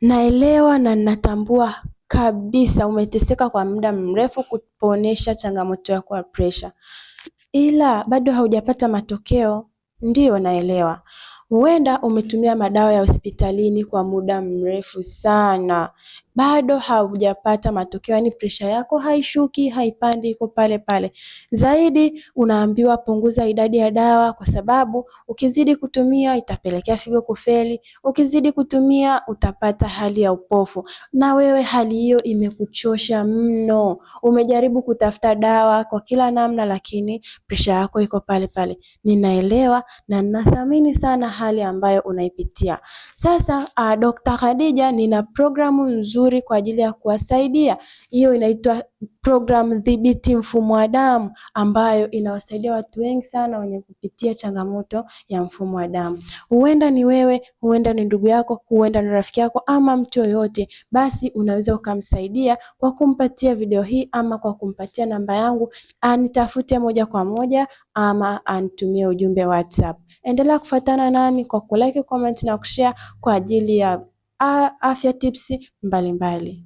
Naelewa na natambua kabisa umeteseka kwa muda mrefu kuponesha changamoto yako ya presha, ila bado haujapata matokeo. Ndiyo, naelewa. Huenda umetumia madawa ya hospitalini kwa muda mrefu sana, bado haujapata matokeo, yaani presha yako haishuki, haipandi, iko pale pale. Zaidi unaambiwa punguza idadi ya dawa, kwa sababu ukizidi kutumia itapelekea figo kufeli, ukizidi kutumia utapata hali ya upofu. Na wewe hali hiyo imekuchosha mno, umejaribu kutafuta dawa kwa kila namna, lakini presha yako iko pale pale. Ninaelewa na ninathamini sana hali ambayo unaipitia. Sasa Dr. Khadija nina programu nzuri kwa ajili ya kuwasaidia. Hiyo inaitwa programu dhibiti mfumo wa damu ambayo inawasaidia watu wengi sana wenye kupitia changamoto ya mfumo wa damu. Huenda ni wewe, huenda ni ndugu yako, huenda ni rafiki yako ama mtu yoyote, basi unaweza ukamsaidia kwa kumpatia video hii ama kwa kumpatia namba yangu, anitafute moja kwa moja ama anitumie ujumbe WhatsApp. Endelea kufuatana nami kwa kulike, comment na kushare kwa ajili ya afya tips mbalimbali.